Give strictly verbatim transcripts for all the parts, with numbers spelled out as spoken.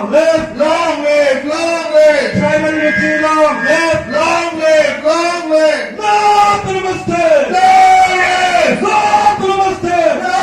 Live! Long live! Long live! Tribal unity long live! Long live! Long live! No Autonomous State! No rest! No Autonomous State! No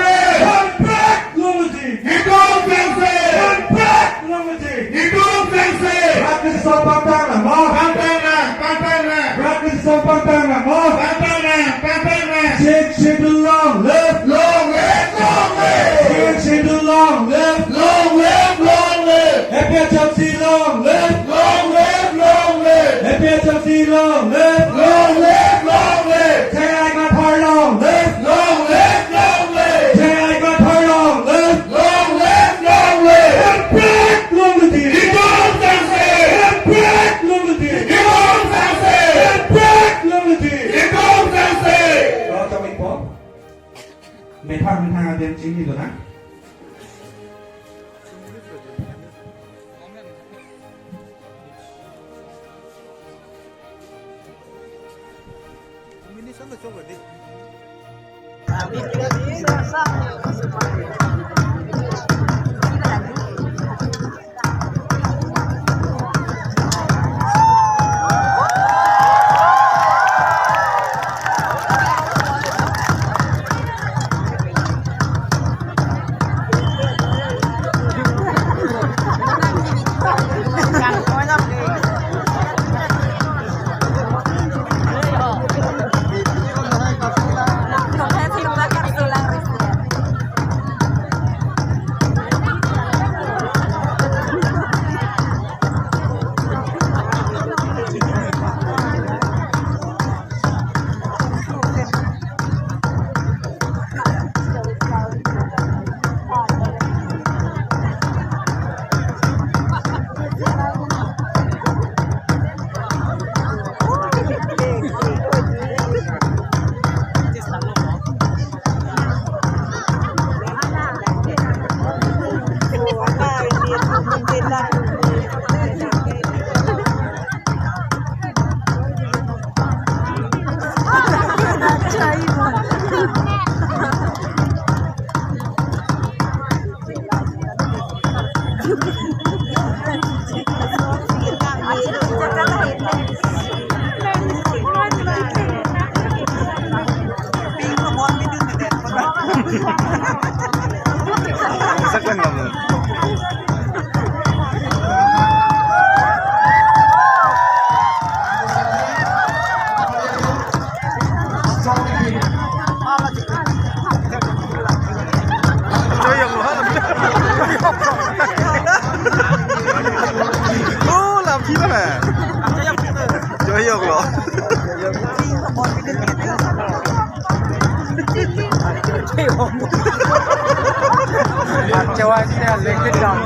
rest! Hemphrek longji! Ningduk sangse! Hemphrek longji! Ningduk sangse! Pragya Sisha pangthang nang mo? Pangthang nang! Pangthang nang! Pragya Sisha pangthang nang mo? Pangthang nang! Pangthang nang! Sixth Schedule long live! Long live! Long live! Sixth Schedule long live! Long live! Long live! A P H L C long live! Long live! Long live! A P H L C long live! Long live! Long live! Chhai Aing Kathar long live! Long live! Long live! Chhai Aing Kathar long live! Long live! Long live! Hemphrek longji! Ningduk sangse! Hemphrek longji! Ningduk sangse! Hemphrek longji! Ningduk sangse! Lo chomikpo. Methang methang adim chingni lonang. Oh, lam phi ba na. Joyok lo. Chewa sih, lekit dam.